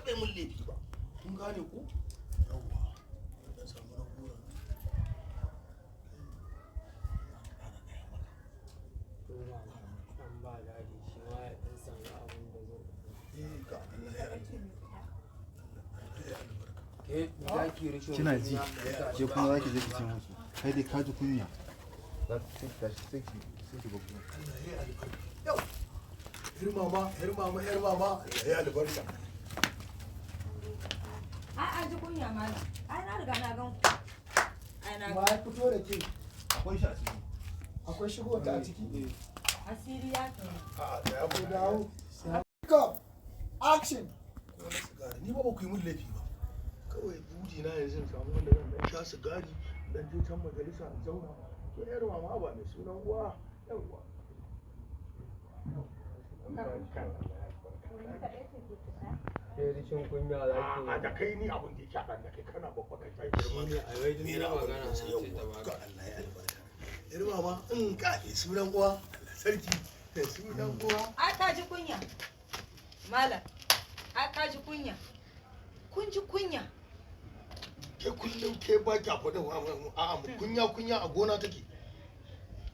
taɓa min laifi ba. Kun gane ko? Yawwa, dan samu na gora. Ƙara gaya maka. Dan ba daɗi shi ma ya ɗan samu abin da zai. Eh, ga Allah ya albarka. Allah ya albarka. Ke za ki rishin Kina ji, kunya? ke kuma za ki je ki ce musu kai dai ka ji kunya, za ki sai ki tashi, sai ki babu. Allah ya albarka. Yau. Yar mama, yar mama, yar mama, Allah ya albarka. Ai an ji kunya, malam. Ai na riga na gan ku. Ai na Wa gan. ya fito da ke? Akwai shi a ciki. Akwai shigo ta a ciki. Asiri ya tuni. A'a, tsaya Ku mu dawo. Pick up. Action. Ko na sigari, ni ba ba ku yi min laifi ba. Kawai buri na yanzu in samu wanda zan dan sha sigari, dan je can majalisa in zauna. To, yar mama ba mai sunan uwa. Yawwa. Ke rishin kunya za ki A yi. da kai ni abin da yake haɗa da kai, kana babba ka ta girma. Shi ne a wai duk Me na na abin magana da na sai ce ta yawwa. baka. Ga Allah ya albarka. Yar mama, in ka mai sunan uwa, Allah sarki, mai sunan uwa. Ai ka ji kunya. Malam. Ai ka ji kunya. Kun ji kunya. Ke kullum ke ba ki faɗin a'a, mu kunya kunya a gona take.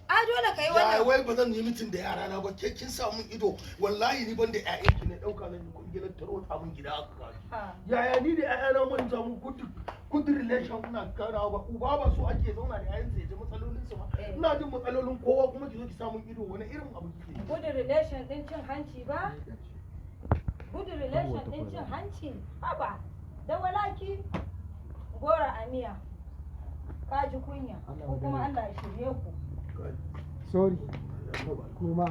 Ai dole ka yi Ya wannan. wai ba zan yi mitin da yara na ba, ke kin sa mun ido. Wallahi ni ban da ƴaƴan ki ne dauka zan yi kungilar tarwata mun gida aka kawo. Ha. Yaya ni da ƴaƴana mun samu good relation, ina karawa ba uba ba so ake zauna da ƴaƴansa ya ji matsalolin su ba. Eh. Ina jin matsalolin kowa, kuma ki zo ki sa mun ido, wani irin abu kike? Good relation din cin hanci ba? Good relation din cin hanci? Haba. Da walaki gora a miya. Ka ji kunya. Ko kuma Allah ya shirye ku. Sorry. Kuma.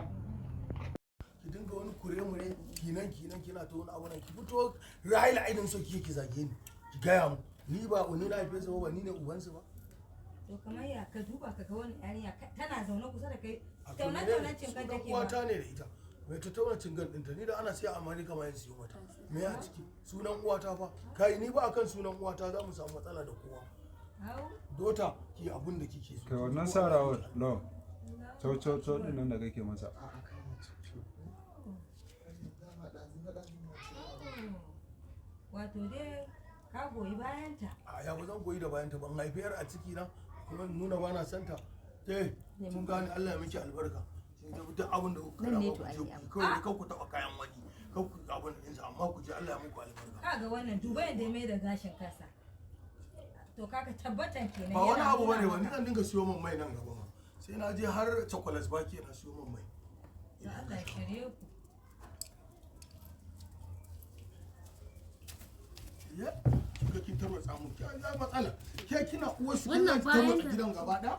Ki dinga wani kure mure kinan kinan kina ta wani abu nan, ki fito rahila aidin so kike ki zage ni, ki gaya mu ni ba ni na haife su ba, ni ne ubansu ba. To kamar ya ka duba ka ga wani yarinya tana zaune kusa da kai, A to tauna menene? taunan cin kan Sunan take ma. uwata ne da ita mai ta tauna cingan ɗinta, ni da ana siya a Amerika ma yin siyo mata. Me a ciki? Sunan uwata fa. Kai, ni ba akan sunan uwata za mu samu matsala da kowa. Hau. Dota ki abun da kike so. Kai, wannan sarawar lawan cau cau cau din nan da kake masa. Dama ɗazu na ɗazu na ce. Wato dai ka goyi bayanta. A ya ba zan goyi da bayanta ban haifi yar a ciki na kuma in nuna ba na santa. Ke kin gane, Allah ya miki albarka. Kin tafi duk abin da kuka Nan ne raba to ku je ai ku yi. abu. Kawai dai kar ku taɓa kayan wani, kar ku abin ɗinsa, amma ku je, Allah ya muku albarka. Ka ga wannan, duba yadda ya mai da gashin kansa. To kaka tabbatan kenan. Ba wani Yana abu bane nuna ba ni maka. zan dinga siyo man mai nan gaba ma, sai na je har chocolate ba ke na siyo man mai. To Allah ya shirye ku. Ya kika kin tarwatsa mu, ki ya matsala, ke kina uwar su Wannan kina tarwatsa bayan gidan gaba ɗaya.